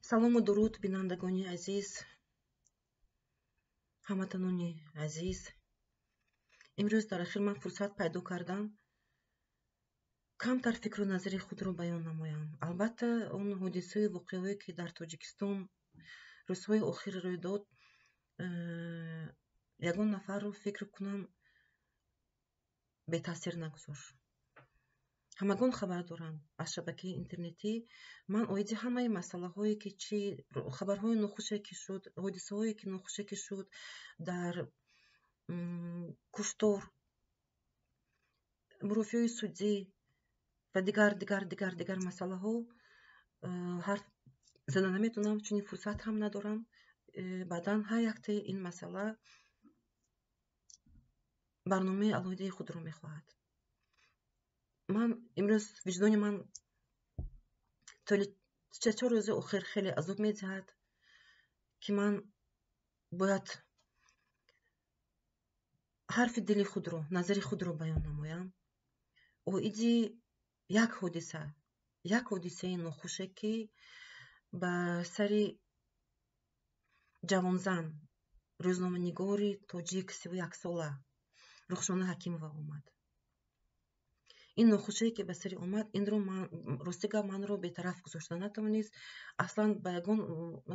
Салому дуруд, бинандагони азиз, ҳамватанони азиз. Имрӯз дар охир ман фурсат пайдо кардам камтар фикру назари худро баён намоям. Албатта, он ҳодисаи воқеаҳое, ки дар Тоҷикистон рӯзҳои охир рӯй дод, ягон нафарро, фикр кунам, бетаъсир нагузошт. Ҳамагон хабар доранд аз шабакаи интернетӣ. Ман оиди ҳамаи масъалаҳое, ки чӣ хабарҳои нохуше ки шуд, ҳодисаҳое ки нохуше ки шуд дар куштор, мурофиаи судӣ ва дигар дигар дигар дигар масъалаҳо ҳарф зада наметавонам, чунин фурсат ҳам надорам. Баъдан ҳар яктаи ин масъала барномаи алоҳидаи худро мехоҳад. Ман имрӯз виҷдони ман тӯли 3-4 рӯзи охир хеле азоб медиҳад, ки ман бояд ҳарфи дили худро, назари худро баён намоям оиди як ҳодиса, як ҳодисаи нохуше, ки ба сари ҷавонзан, рӯзноманигори тоҷик 31сола Рухшона Ҳакимова омад. Ин нохушие, ки ба сари омад, инро рости гап манро бетараф гузошта натавонист. Аслан ба ягон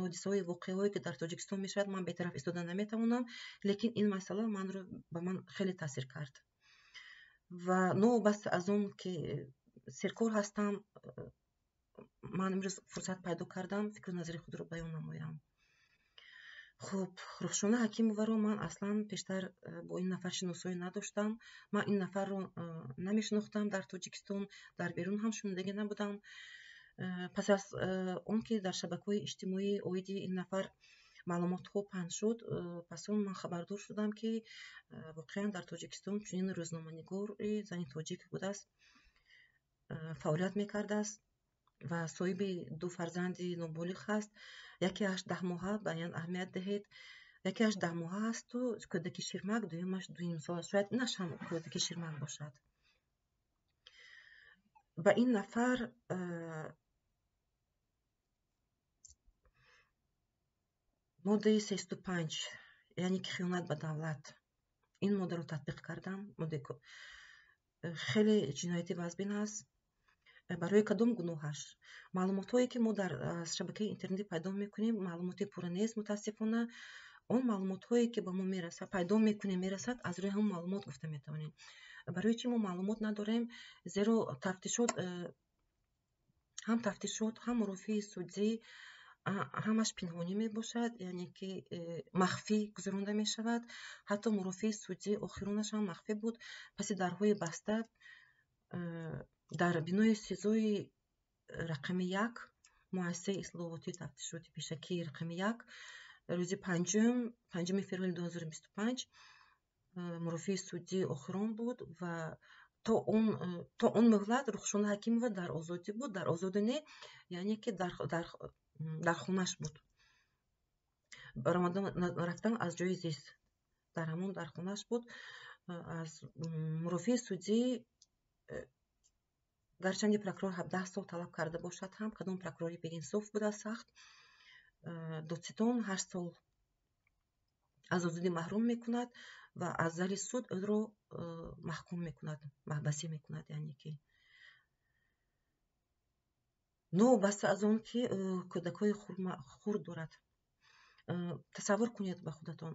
ҳодисаҳои воқеаҳое, ки дар Тоҷикистон мешавад, ман бетараф истода наметавонам, лекин ин масъала манро ба ман хеле таъсир кард. Ва новобаста аз он ки серкор ҳастам, ман имрӯз фурсат пайдо кардам фикру назари худро баён намоям. Хуб, Рухшона Ҳакимоваро ман аслан пештар бо ин нафар шиносоӣ надоштам. Ман ин нафарро намешинохтам дар Тоҷикистон, дар берун ҳам шунидагӣ набудам. Пас аз он ки дар шабакаҳои иҷтимоӣ оиди ин нафар маълумотҳо паҳн шуд, пас он ман хабардор шудам, ки воқеан дар Тоҷикистон чунин рӯзноманигори зани тоҷик будааст, фаъолият мекардааст ва соҳиби ду фарзанди ноболиғ ҳаст. Якеаш 10 моҳа, ба ин аҳамият диҳед, якеаш 10 моҳа ҳасту кӯдаки ширмак, дуюмаш 2,5 сола, шояд инаш ҳам кӯдаки ширмак бошад. Ба ин нафар моддаи 305, яъне ки хиёнат ба давлат, ин моддаро татбиқ кардам. Моддаи хеле ҷиноятӣ вазбин аст. Барои кадом гуноҳаш? Маълумотҳое, ки мо дар шабакаи интернетӣ пайдо мекунем, маълумоти пурра нест, мутаассифона. Он маълумотҳое, ки ба мо мерасад, пайдо мекунем, мерасад, аз рӯи ҳамон маълумот гуфта метавонем. Барои чӣ мо маълумот надорем? Зеро тафтишот, ҳам тафтишот, ҳам мурофиаи судӣ ҳамаш пинҳонӣ мебошад, яъне ки махфӣ гузаронда мешавад. Ҳатто мурофиаи судӣ охиронаш ҳам махфӣ буд, паси дарҳои баста дар бинои СИЗОи рақами 1, муассисаи ислоҳотии тафтишоти пешакии рақами 1, рӯзи 5 феврали 2025 мурофиаи судӣ охирон буд ва то он муҳлат Рухшона Ҳакимова дар озодӣ буд. Дар озодӣ не, яъне ки дар хонаш буд, баромадан рафтан аз ҷои зист, дар ҳамон дар хонаш буд. Аз мурофиаи судӣ, гарчанде прокурор 17 сол талаб карда бошад ҳам, кадом прокурори беинсоф будааст, сахт, додситон 8 сол аз озодӣ маҳрум мекунад ва аз зали суд ӯро маҳкум мекунад, маҳбасӣ мекунад. Яъне ки новобаста аз он ки кӯдакҳои хурд дорад. Тасаввур кунед ба худатон,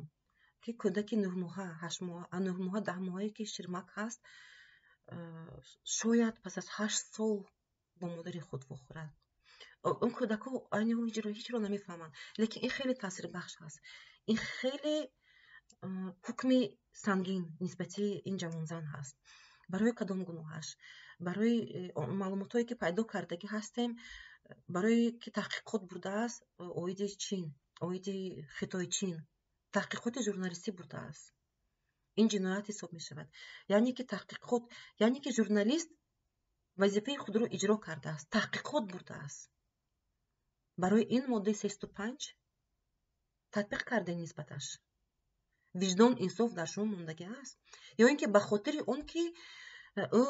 ки кӯдаки 9 моҳа, 8 моҳа, 9 моҳа, 10 моҳае, ки ширмак ҳаст, шояд пас аз 8 сол бо модари худ вохӯрад. Он кӯдакҳо айни ҳол ҳеҷро намефаҳманд, лекин ин хеле таъсирбахш аст. Ин хеле ҳукми сангин нисбати ин ҷавонзан ҳаст. Барои кадом гуноҳаш? Барои маълумотҳое, ки пайдо кардагӣ ҳастем, барои ки таҳқиқот бурдааст оиди Чин, оиди Хитои Чин, таҳқиқоти журналистӣ бурдааст. Ин ҷиноят ҳисоб мешавад. Яъне ки таҳқиқот, яъне ки журналист вазифаи худро иҷро кардааст, таҳқиқот бурдааст. Барои ин моддаи 305 татбиқ кардем нисбаташ. Виҷдон, инсоф дар шумо мондагӣ аст? Ё ин ки ба хотири он ки ӯ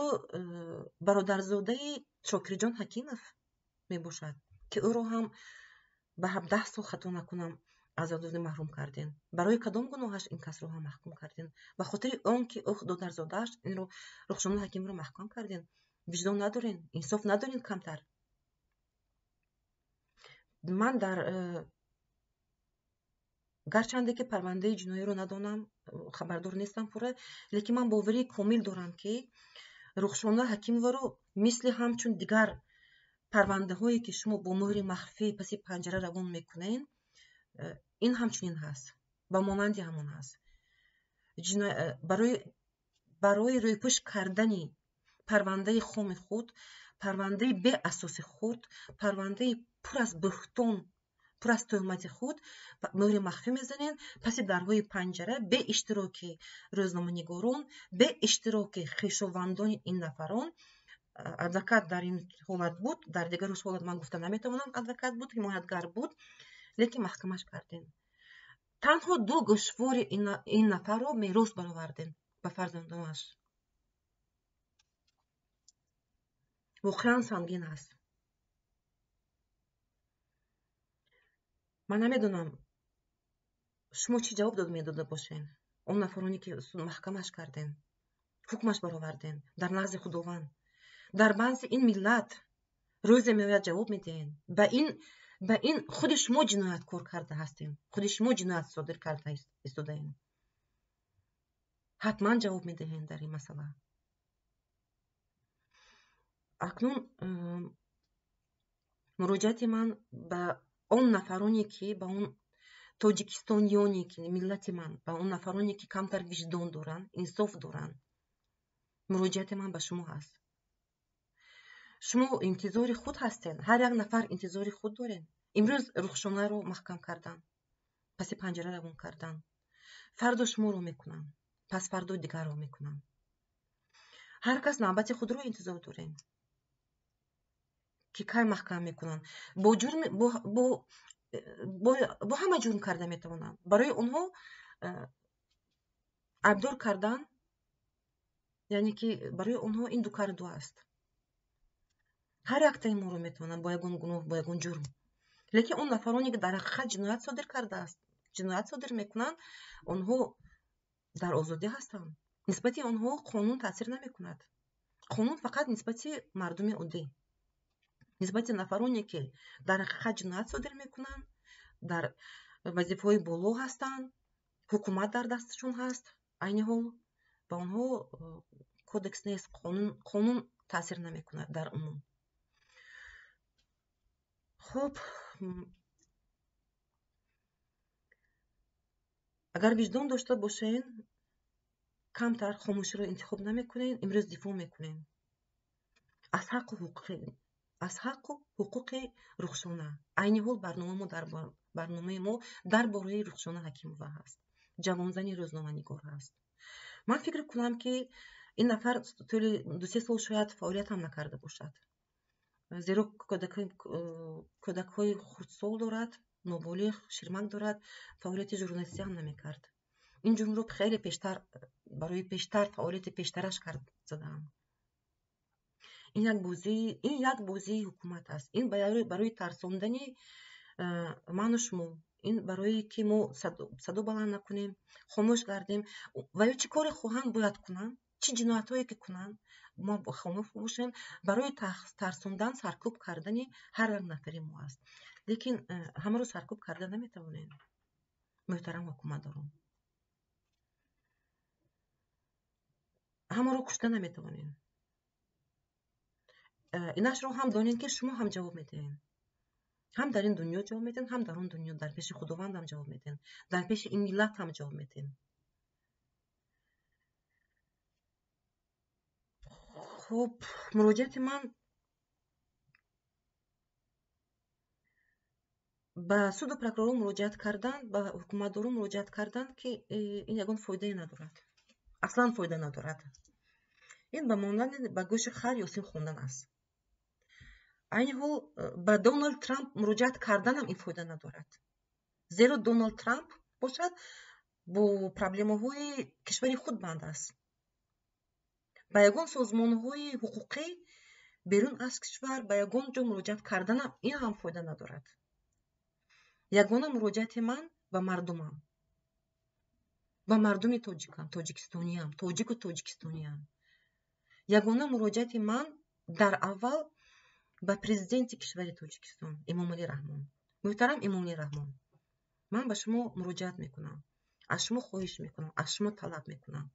бародарзодаи Шокирҷон Ҳакимов мебошад, ки ӯро ҳам Ба 17 сол, хато накунам, аз озодӣ маҳрум кардем. Барои кадом гуноҳаш ин касро ҳам маҳкум кардем? Ба хотири он ки ӯ додарзодааш инро, Рухшона Ҳакимро, маҳкум кардем. Виҷдон надорен, инсоф надорен камтар. Ман дар гарчанде ки парвандаи ҷиноиро надонам, хабардор нестам пурра, лекин ман боварии комил дорам, ки Рухшона Ҳакимоваро мисли ҳамчун дигар парвандаҳое, ки шумо бо мӯҳри махфӣ паси панҷара равон мекунед, ин ҳамчунин ҳаст, ба монанди ҳамон ҳаст. Барои рӯйпӯш кардани парвандаи хоми худ, парвандаи беасоси худ, парвандаи пур аз буҳтон, пур аз тӯҳмати худ мӯҳри махфӣ мезанед паси дарҳои панҷара, бе иштироки рӯзноманигорон, бе иштироки хешовандони ин нафарон. Адвокат дар ин ҳолат буд, дар дигар ҳолат ман гуфта наметавонам, адвокат буд, ҳимоятгар буд, лекин маҳкамаш кардем. Танҳо ду гӯшвори ин нафарро мерос баровардем ба фарзандонаш. Воқеан сангин аст. Ман намедонам, шумо чӣ ҷавоб медода бошед он нафароне, ки маҳкамаш кардем, ҳукмаш баровардем. Дар назди Худованд, дар назди ин миллат рӯзе меояд, ҷавоб медиҳем. Ба ин худи шумо ҷинояткор карда ҳастем, худи шумо ҷиноят содир карда истодаем. Ҳатман ҷавоб медиҳем дар ин масъала. Акнун муроҷиати ман ба он нафароне, ки ба он тоҷикистониёне, ки миллати ман, ба он нафароне, ки камтар виҷдон доранд, инсоф доранд, муроҷиати ман ба шумо ҳаст. Шумо интизори худ ҳастед, ҳар як нафар интизори худ доред. Имрӯз Рухшонаро маҳкам карданд, паси панҷара равон карданд, фардо шуморо мекунанд, пас фардо дигарро мекунанд. Ҳар кас навбати худро интизор дорем, ки кай маҳкам мекунанд. Бо ҷурми бо ҳама ҷурм карда метавонанд. Барои онҳо айбдор кардан, яъне ки барои онҳо ин ду кари ду аст. Ҳар яктаи моро метавонанд бо ягон гуноҳ, бо ягон ҷурм. Лекин он нафароне, ки дар ҳақиқат ҷиноят содир кардааст, ҷиноят содир мекунанд, онҳо дар озодӣ ҳастанд, нисбати онҳо қонун таъсир намекунад. Қонун фақат нисбати мардуми оддӣ, нисбати нафароне, ки дар ҳақиқат ҷиноят содир мекунанд, дар вазифаҳои боло ҳастанд, ҳукумат дар дасташон ҳаст, айни ҳол ба онҳо кодекс нест, қонун таъсир намекунад дар умум. Хуб, агар виҷдон дошта бошед, камтар хомӯширо интихоб намекунед, имрӯз дифоъ мекунед аз ҳаққу ҳуқуқи Рухшона. Айни ҳол барномаи мо дар бораи Рухшона Ҳакимова ҳаст, ҷавонзани рӯзноманигор ҳаст. Ман фикр кунам, ки ин нафар тӯли 2-се сол шояд фаъолият ҳам накарда бошад, зеро кӯдакҳои хурдсол дорад, ноболиғ, ширмак дорад, фаъолияти журналистӣ ҳам намекард. Ин ҷурмро хеле пештар, барои пештар, фаъолияти пештараш кард задаам. Ин як бозии ҳукумат аст. Ин барои тарсондани ману шумо, ин барое ки мо садо баланд накунем, хомӯш гардем. Ва ё чӣ коре хоҳанд, бояд кунанд, чӣ ҷиноятҳое ки кунанд, мо хомӯш бошем, барои тарсондан, саркӯб кардани ҳар як нафари мо аст. Лекин ҳамаро саркӯб карда наметавонем, муҳтарам ҳукуматдорон, ҳамаро кушта наметавонем. Инашро ҳам донед, ки шумо ҳам ҷавоб медиҳед, ҳам дар ин дунё ҷавоб медиҳед, ҳам дар он дунё, дар пеши Худованд ҳам ҷавоб медиҳед, дар пеши ин миллат ҳам ҷавоб медиҳед. Хуб, муроҷиати ман ба суду прокуророн муроҷиат кардан, ба ҳукуматдорон муроҷиат кардан, ки ин ягон фоидае надорад, аслан фоида надорад. Ин ба монанди ба гӯши хар Ёсин хондан аст. Айни ҳол ба Доналд Трамп муроҷиат карданам ин фоида надорад, зеро Доналд Трамп бошад, бо проблемаҳои кишвари худ банд аст. Ба ягон созмонҳои ҳуқуқӣ берун аз кишвар, ба ягон ҷо муроҷиат карданам ин ҳам фоида надорад. Ягона муроҷиати ман ба мардумам, ба мардуми тоҷикам, тоҷикистониям, тоҷику тоҷикистониям. Ягона муроҷиати ман дар аввал ба президенти кишвари Тоҷикистон Эмомалӣ Раҳмон. Муҳтарам Эмомалӣ Раҳмон, ман ба шумо муроҷиат мекунам, аз шумо хоҳиш мекунам, аз шумо талаб мекунам.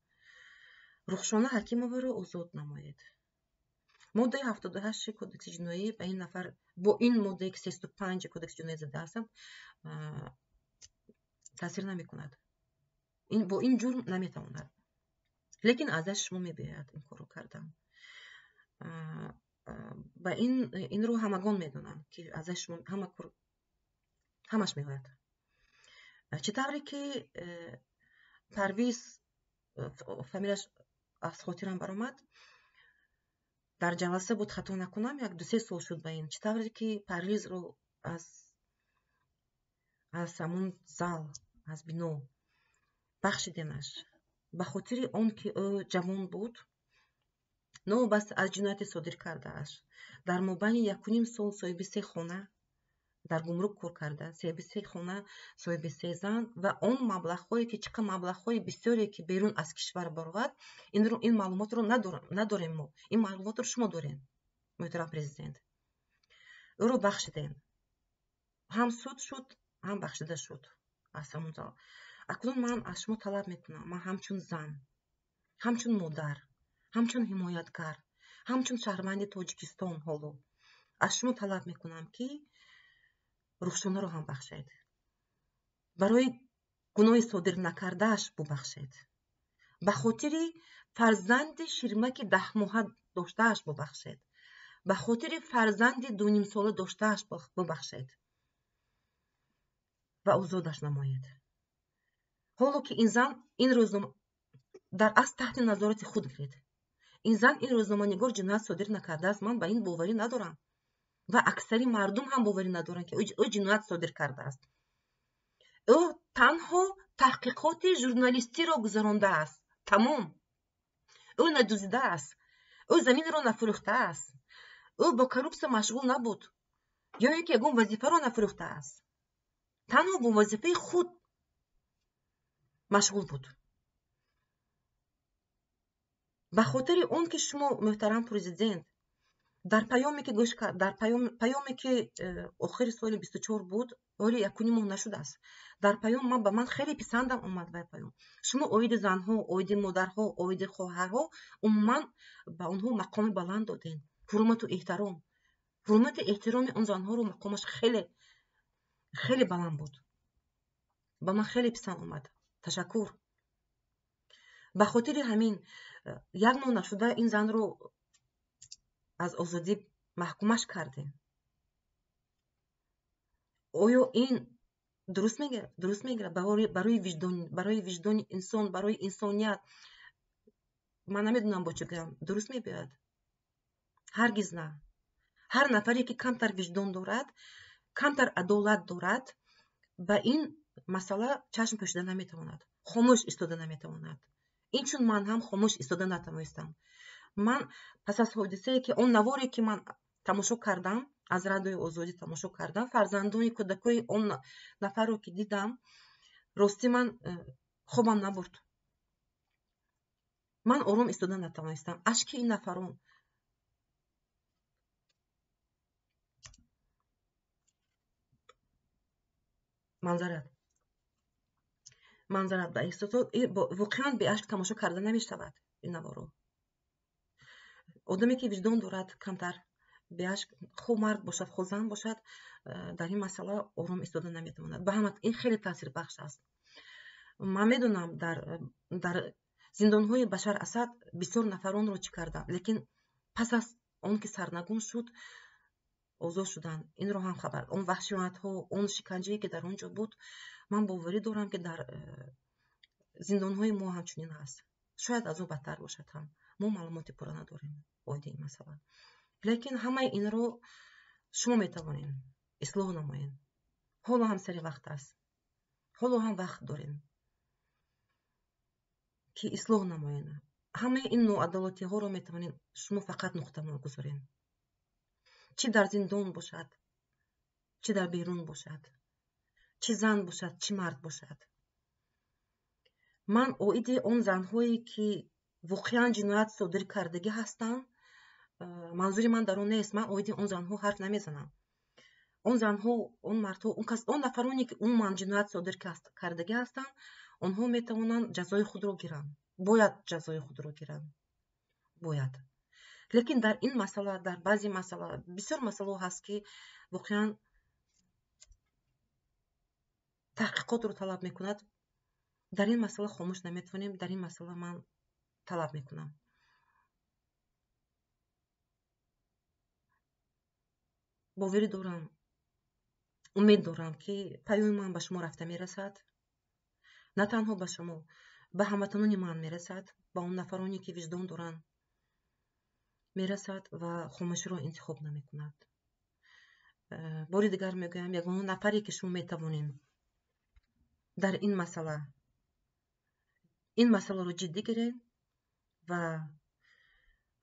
Рухшона Ҳакимоваро озод намоед. Моддаи 78 кодекси ҷиноӣ ба ин нафар бо ин моддае ки 35 кодекси ҷиноӣ зада ҳастам таъсир намекунад. Бо ин ҷурм наметавонад. Лекин аз дасти шумо мебиёяд ин корро кардан. Ба инро ҳамагон медонанд, ки аз дасти шумо ҳама кор ҳамаш меояд. Чӣ тавре ки Парвиз, фамилияш аз хотирам баромад, дар ҷаласа буд, хато накунам, як ду се сол шуд ба ин. Чӣ тавре ки Парвизро аз ҳамон зал, аз бино бахшидемаш, ба хотири он ки ӯ ҷавон буд, новобаста аз ҷинояте содир кардааш, дар мобайни 1.5 сол соҳиби 3 хона дар гумрук кор карда, соҳиби 3 хона, соҳиби 3 зан ва он маблағҳое ки чӣ қадр маблағҳои бисёре ки берун аз кишвар баровард, ин маълумотро надорем мо. Ин маълумотро шумо дорем, муҳтарам президент. Ӯро бахшидем. Ҳам суд шуд, ҳам бахшида шуд аз ҳамон зал. Акнун ман аз шумо талаб мекунам, ман ҳамчун зан, ҳамчун модар, ҳамчун ҳимоятгар, ҳамчун шаҳрванди Тоҷикистон ҳоло аз шумо талаб мекунам, ки Рухшонаро ҳам бахшед. Барои гуноҳи содир накардааш бубахшед. Ба хотири фарзанди ширмаки 10 моҳа доштааш бубахшед. Ба хотири фарзанди 2.5 сола доштааш бубахшед ва озодаш намоед. Ҳоло ки ин зан ин рӯзнома дар асл таҳти назорати худ гиред. Ин зан ин рӯзноманигор ҷиноят содир накардааст, ман ба ин боварӣ надорам. Ва аксари мардум ҳам боварӣ надоранд, ки ӯ ҷиноят содир кардааст. Ӯ танҳо таҳқиқоти журналистиро гузарондааст. Тамом. Ӯ надуздидааст. Ӯ заминро нафурӯхтааст. Ӯ бо коррупсия машғул набуд. Ё ин ки ягон вазифаро нафурӯхтааст. Танҳо бо вазифаи худ машғул буд. Ба хотири он ки шумо, муҳтарам президент, дар паёме ки гӯш кард, дар паёме ки охири соли 24 буд, ҳоло 1.5 моҳ нашудааст. Дар паём ман ба ман хеле писандам омад вай паём. Шумо оиди занҳо, оиди модарҳо, оиди хоҳарҳо умуман ба онҳо мақоми баланд додем. Ҳурмату эҳтиром. Ҳурмату эҳтироми он занҳоро мақомаш хеле хеле баланд буд. Ба ман хеле писанд омад. Ташаккур. Ба хотири ҳамин як моҳ нашуда ин занро аз озодӣ маҳкумаш кардем. Оё ин дуруст мегирад? Дуруст мегирад барои виҷдон, барои виҷдони инсон, барои инсоният. Ман намедонам бо чӣ гӯям. Дуруст мебиёяд? Ҳаргиз на. Ҳар нафаре ки камтар виҷдон дорад, камтар адолат дорад, ба ин масъала чашм пӯшида наметавонад, хомӯш истода наметавонад. Инчун ман ҳам хомӯш истода натавонистам. Ман пас аз ҳодисае ки он наворе ки ман тамошо кардам, аз радиои Озодӣ тамошо кардам, фарзандони кӯдакои он нафарро ки дидам, ростӣ ман хобам набурд. Ман ором истода натавонистам. Ашки ин нафарон манзарат ба эҳсосот воқеан беашк тамошо карда намешавад ин наворо. Одаме ки виҷдон дорад, камтар беашк, хо мард бошад, хо зан бошад, дар ин масъала ором истода наметавонад. Ба ҳама ин хеле таъсирбахш аст. Ман медонам дар зиндонҳои Башар Асад бисёр нафаронро чӣ карданд, лекин пас аз он ки сарнагун шуд, озод шуданд. Инро ҳам хабар. Он ваҳшиёнатҳо, он шиканҷае ки дар он ҷо буд, ман боварӣ дорам, ки дар зиндонҳои мо ҳамчунин ҳаст. Шояд аз ӯ бадтар бошад ҳам. Мо маълумоти пурра надорем оиди ин масъала. Лекин ҳамаи инро шумо метавонед ислоҳ намоед. Ҳоло ҳам сари вақт аст. Ҳоло ҳам вақт дорем ки ислоҳ намоед. Ҳамаи ин ноадолатиҳоро метавонед шумо фақат нуқта гузоред. Чӣ дар зиндон бошад, чӣ дар берун бошад, Чӣ зан бошад, чӣ мард бошад. Ман оиди он занҳое, ки воқеан ҷиноят содир кардагӣ ҳастанд, манзури ман дар он нест. Ман оиди он занҳо ҳарф намезанам. Он занҳо, он мардҳо, он нафароне, ки умуман ҷиноят содир кардагӣ ҳастанд, онҳо метавонанд ҷазои худро гиранд. Бояд ҷазои худро гиранд. Бояд. Лекин дар ин масъала, дар баъзе масъала, бисёр масъалаҳо ҳаст, ки воқеан таҳқиқотро талаб мекунад. Дар ин масъала хомӯш наметавонем, дар ин масъала ман талаб мекунам. Боварӣ дорам, умед дорам, ки паёми ман ба шумо рафта мерасад. На танҳо ба шумо, ба ҳамватанони ман мерасад, ба он нафароне, ки виҷдон доранд мерасад ва хомӯширо интихоб намекунад. Бори дигар мегӯям, ягона нафаре, ки шумо метавонед дар ин масъала, ин масъаларо ҷиддӣ гиред ва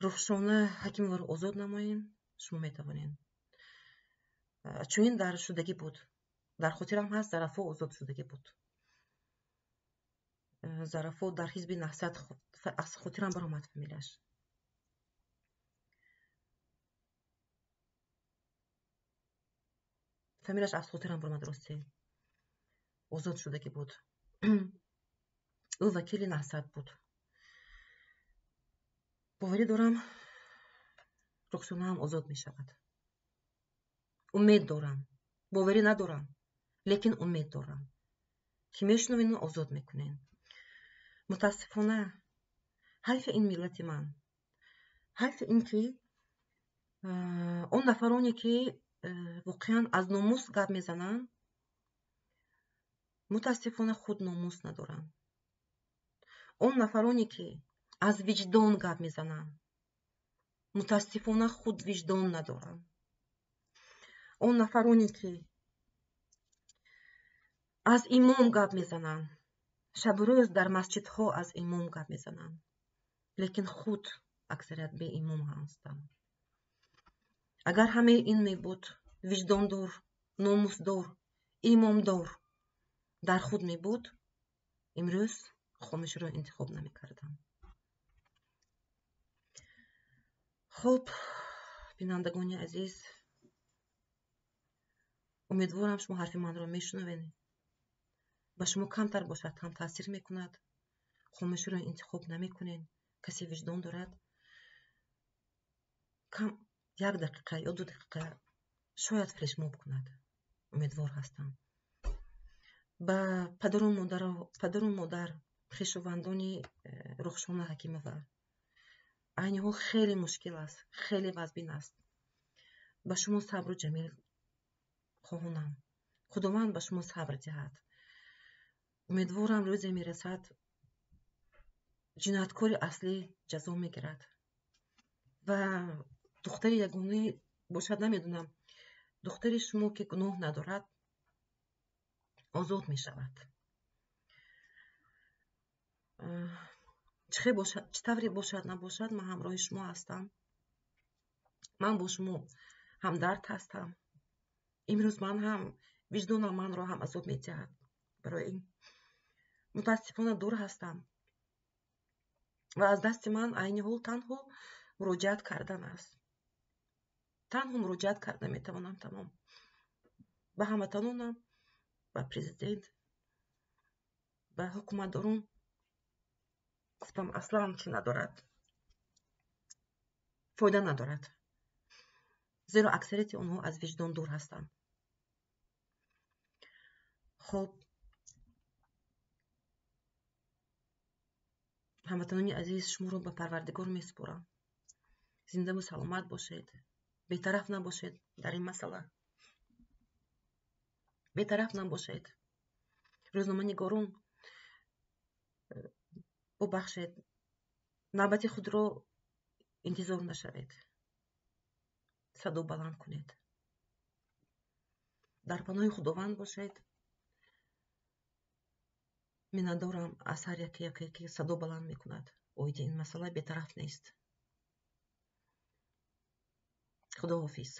Рухшона Ҳакимоваро озод намоед, шумо метавонед. Чунин дар шудагӣ буд. Дар хотирам ҳаст, Зарафо озод шудагӣ буд. Зарафо дар ҳизби Наҳзат, аз хотирам баромад фамилияш. Фамилияш аз хотирам баромад, рости. Озод шудагӣ буд. Ӯ вакили Наҳзат буд. Боварӣ дорам, Рухшона ҳам озод мешавад. Умед дорам. Боварӣ надорам, лекин умед дорам, ки мешунавену озод мекунем. Мутаассифона, ҳайфи ин миллати ман, ҳайфи ин ки он нафароне, ки воқеан аз номус гап мезананд, мутаассифона худ номус надоранд. Он нафароне, ки аз виҷдон гап мезананд, мутаассифона худ виҷдон надоранд. Он нафароне, ки аз имом гап мезананд, шабу рӯз дар масҷидҳо аз имом гап мезананд, лекин худ аксарият беимом ҳастанд. Агар ҳамаи ин мебуд, виҷдондор, номусдор, имомдор дар худ мебуд, имрӯз хомӯширо интихоб намекардам. Хуб, бинандагони азиз, умедворам шумо ҳарфи манро мешунавед. Ба шумо камтар бошад ҳам таъсир мекунад. Хомӯширо интихоб намекунед. Касе виҷдон дорад, кам як дақиқа ё 2 дақиқа шояд флешмоб кунад. Умедвор ҳастам. Ба падару модар, хешовандони Рухшона Ҳакимова айни ҳол хеле мушкил аст, хеле вазбин аст. Ба шумо сабру ҷамил хоҳонам. Худованд ба шумо сабр диҳад. Умедворам рӯзе мерасад, ҷинояткори аслӣ ҷазо мегирад ва духтари ягонае бошад, намедонам, духтари шумо, ки гуноҳ надорад, озод мешавад. Чӣ тавре бошад набошад, ман ҳамроҳи шумо ҳастам. Ман бо шумо ҳамдард ҳастам. Имрӯз ман ҳам виҷдонам манро ҳам азоб медиҳад. Барои ин мутаассифона дур ҳастам ва аз дасти ман айни ҳол танҳо муроҷиат кардан аст. Танҳо муроҷиат карда метавонам, тамом. Ба ҳамватанонам, ба президент, ба ҳукуматдорон гуфтам, аслан чӣ надорад, фоида надорад, зеро аксарияти онҳо аз виҷдон дур ҳастанд. Хуб, ҳамватанони азиз, шуморо ба Парвардигор месупорам. Зиндаву саломат бошед, бетараф набошед дар ин масъала. Бетараф набошед. Рӯзноманигорон, бубахшед, навбати худро интизор нашавед. Садо баланд кунед. Дар паноҳи Худованд бошед. Миннатдорам аз ҳар яке, ки садо баланд мекунад. Оиди ин масъала бетараф нест. Худоҳофиз.